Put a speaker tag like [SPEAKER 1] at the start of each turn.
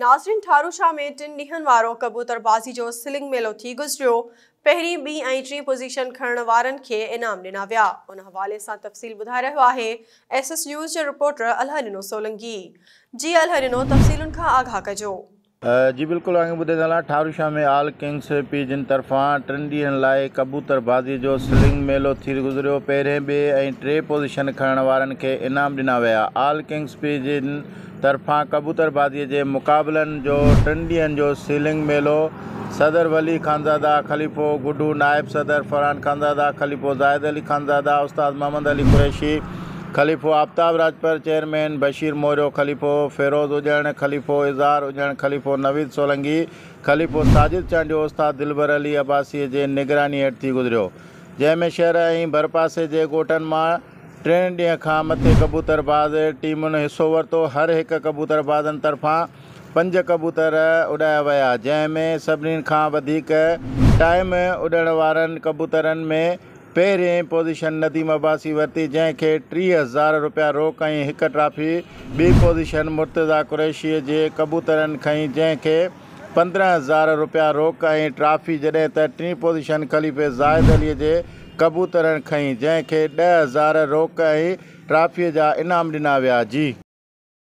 [SPEAKER 1] ناظرين ٺاروشاه ۾ ٽن ڏينهن وارو ڪبوتر بازي جو سلنگ ميلو ٿي گذريو، پهرين، ٻي ۽ ٽين پوزيشن کڻڻ وارن کي انعام ڏنا ويا، ان حوالي سان تفصيل ٻڌائي رهيو آهي ايس ايس نيوز جو رپورٽر الهڏنو سولنگي. جي الهڏنو تفصيلن کان آگاهه ڪجو.
[SPEAKER 2] جي بلڪل اوهان کي ٻڌائيندا هلان ٺاروشاه ۾ آل ڪنگس پيجن طرفان ٽن ڏينهن لاء ڪبوتر بازي جو سلنگ ميلو ٿي گذريو پهرين ٻي ۽ ٽي پوزيشن کڻڻ وارن کي انعام ڏنا ويا آل ڪنگس پيجن طرفان ڪبوتر بازي جي مقابلن جو ٽن ڏينهن جو سيلنگ ميلو صدر ولي خانزاده خليفو گڊو، نائب صدر فرحان خانزاده خليفو زاهد علي خانزاده، استاد محمد علي قريشي، خليفو آفتاب راڄپر، چيئرمين بشير موريو، خليفو فيروز اڄڻ، خليفو اظهار اڄڻ، خليفو نويد سولنگي، خليفو ساجد چانڊيو، استاد دلبر علي عباسيء جي نگراني هيٺ ٿي گذريو، جنهن ۾ شهر ۽ ڀرپاسي جي ڳوٺن مان ٽن ڏينهن کان مٿي ڪبوتر باز ٽيمن حصو ورتو، هر هڪ ڪبوتر بازن طرفان پنج ڪبوتر اڏايا ويا، جنهن ۾ سڀني کان وڌيڪ ٽائيم اڏڻ وارن ڪبوترن ۾ پهرين پوزيشن نديم عباسي ورتي، جنهن کي 30,000 رپيا روڪ ۽ هڪ ٽرافي، ٻي پوزيشن مرتضيٰ قريشي جي ڪبوترن کنئي، جنهن کي 15,000 رپيا روڪ ۽ ٽرافي جڏهن ته ٽين پوزيشن خليفي زاهد علي جي ڪبوترن کنئي جنهن کي 10,000 روڪ ۽ ٽرافي جا انعام ڏنا ويا. جي.